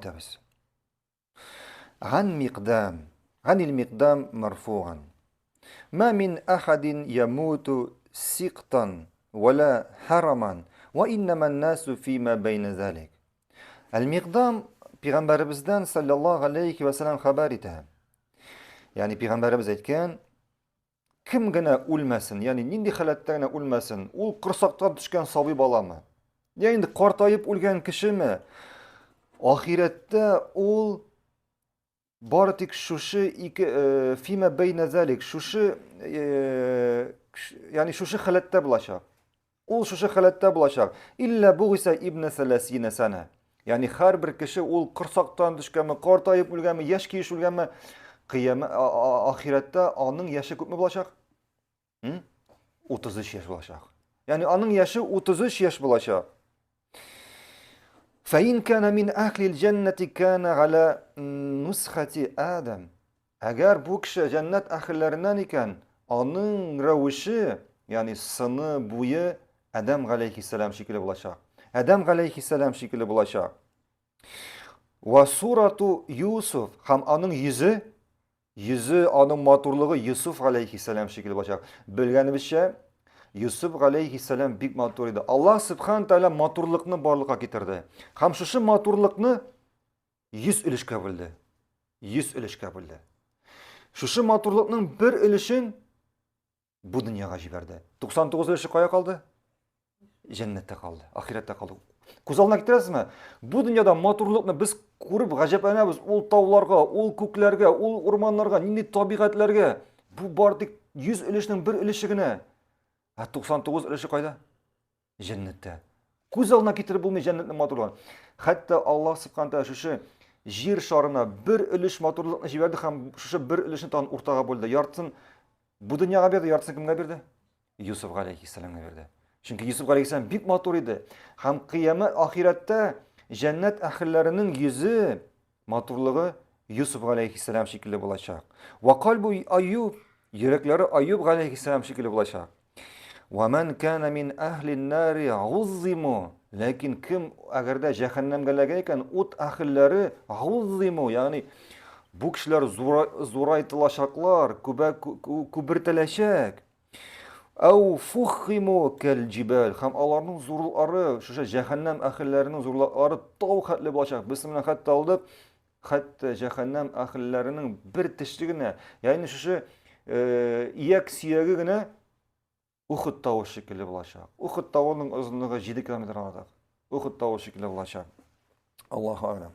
Итәбез. Ган Микдам, ганил Микдам марфуган. Ма мин ахадин ямуту сиктан вала хараман ва иннама насу фима бәйнә залик. Әл-Микдам пәйгамбәребездән саллаллаһу алейхи ва саллям хәбәр итә. Ягъни пәйгамбәребез әйткән, Кем генә үлмәсен, ягъни нинди халәттә генә үлмәсен, ул корсактан төшкән сабый баламы, я инде картаеп үлгән кешеме, ахирәттә ул бары тик шушы ике э, фима бәйнә залик, шушы э, ягъни шушы халәттә булачак. Ул шушы халәттә булачак. Илля бугиса ибн сәләсина сәнә. Ягъни һәрбер кеше ул корсактан төшкәнме, картаеп үлгәнме, яшь килеш үлгәнме, кыямә ахирәттә аның яше күпме булачак? 33 яшь булачак. Ягъни аның яше 33 яшь булачак. Фәин кана мин әхлил җәннәти кана галя нусхати Адам. Әгәр бу кеше җәннәт әһелләреннән икән, аның рәвеше, ягъни сыны, буе Адәм галәйһиссәлам шикелле булачак. Адәм галәйһиссәлам шикелле булачак. Ва сурату Юсуф һәм аның йөзе Йөзе, аның матурлыгы Йосыф галәйһиссәлам шикелле булачак. Белгәнебезчә, Йосыф галәйһиссәлам бик матур иде. Аллаһ субхан тәгалә матурлыкны барлыкка китерде. Һәм шушы матурлыкны 100 өлешкә бүлде. 100 өлешкә бүлде. Шушы матурлыкның бер өлешен бу дөньяга җибәрде. 99 өлеше кая калды? Җәннәттә калды, ахирәттә калды. Күз алдына китерәсезме? Бу дөньяда матурлыкны без күреп гаҗәпләнәбез. Ул тауларга, ул күкләргә, ул урманнарга, нинди табигатьләргә. Бу бар тик 100 өлешнең бер өлеше генә. Ә 99 өлеше кайда? Җәннәттә. Күз алдына китереп булмый җәннәтнең матурлыгын. Хәтта Аллаһ субхана тәгалә шушы җир шарына бер өлеш матурлыкны җибәрде һәм шушы бер өлешне тагын уртага бүлде. Яртысын бу дөньяга бирде, яртысын кемгә бирде? Юсуф галәйһиссәламгә бирде. Чөнки Юсуф галәйһиссәлам бик матур иде. Һәм кыямәт ахирәттә җәннәт әһелләренең йөзе матурлыгы Юсуф галәйһиссәлам шикелле булачак. Ва кальбу Аюб, йөрәкләре Аюб галәйһиссәлам шикелле булачак. Ва ман кана мин әһлин нари гуззиму. Ләкин кем әгәр дә җәһәннәмгә эләгә икән, ут әһелләре гуззиму, ягъни бу кешеләр зурайтылачаклар, күбә күбертеләчәк. Әу фухиму кәл җибәл. Һәм аларның зурлары, шушы җәһәннәм әһелләренең зурлары тау хәтле булачак. Без менә хәтта алдык, хәтта җәһәннәм әһелләренең бер теше генә, ягъни шушы э, ияк сөяге генә Ухуд тавы шикелле булачак. Ухуд тавының озынлыгы 7 километр артык. Ухуд тавы шикелле булачак. Аллаһу әгъләм.